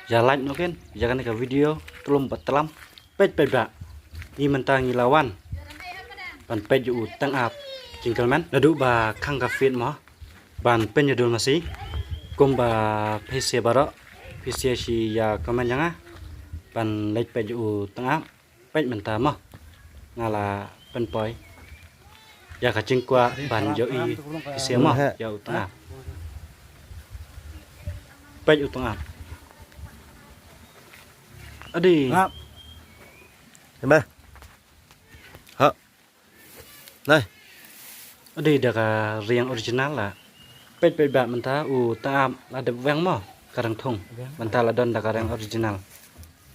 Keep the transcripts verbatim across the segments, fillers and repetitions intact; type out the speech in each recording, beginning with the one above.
Ïa like noh kin ïa kane ka video, tlum bad tlam. Peit peit ba, ngi mynta ngi la wan ban peit ïa u tang ap jingkyrmen naduh ba khang ka feet mo, ban pynïadul masi. Kumba phi sngewbha baroh, phi sngewsih ïa comment ïa nga ban leit peit ïa u tang ap. Peit mynta mo, nga la pynpoi ïa ka jingkwah ban ïohi phi sngewsih mo ïa u tang ap. Peit u tang ap. Adi. Ngap. Hima. Ha. Nai. Adi, da ka riang original la. Peit peit ba mynta u tang ap la dep weng mo ka rang thung. Mynta la don da ka riang original.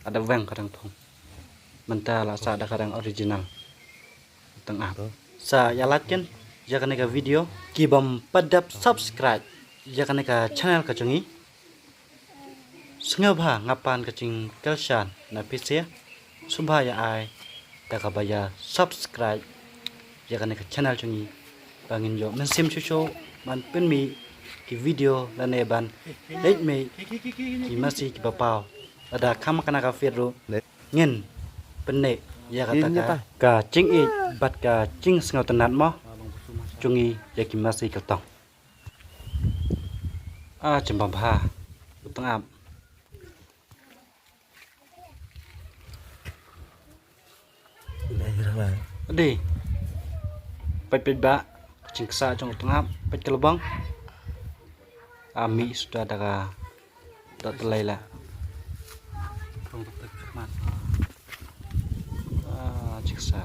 La dep weng ka rang thung. Mynta la sah da ka riang original. Tang ap. Sa ïa like kin ïa kane ka video. Ki bym pat dep subscribe ïa kane ka channel ka jong ngi, sngewbha nga pan ka jingkyrshan na phi sngewbha ïa ai da kaba ïa subscribe ïa kane ka channel jong ngi, ba ngin ïoh mynsiem shuh shuh ban pynmih ki video lane ban leit mih ki masi kiba paw. Lada kham kane ka feet ruh ngin pynneh ïa kata ka, ka jingïeit bad ka jingsngewtynnat mo jong ngi ïa ki masi kyrtong. A, chim bha bha u tang ap. Dei. Peit peit ba jingksa jong u tang ap, peit ka lubang. A, mih suda da ka dok tylli la. A, jingksa.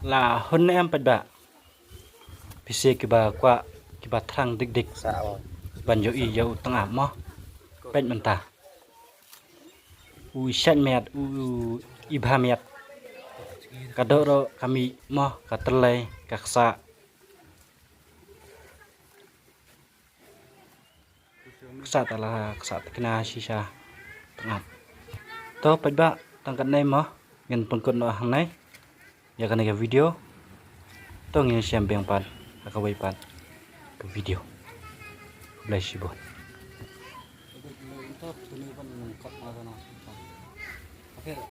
La hun ne em peit ba. Phi sngewsih kiba kwah kiba thrang dik dik ban ïohi ïa u tang ap mo. Peit mynta. U shait miat, u, u i bha miat. Ka dok ruh ka mih mo, ka tylli, ka ksa. Ksa ta la, ksa ta kina shisha. Tang ap. To peit ba tang katne mo ngin pynkut noh hangne ïa kane ka video. To ngin ïashem biang pat ha kawei pat ka video. Khublei shibun.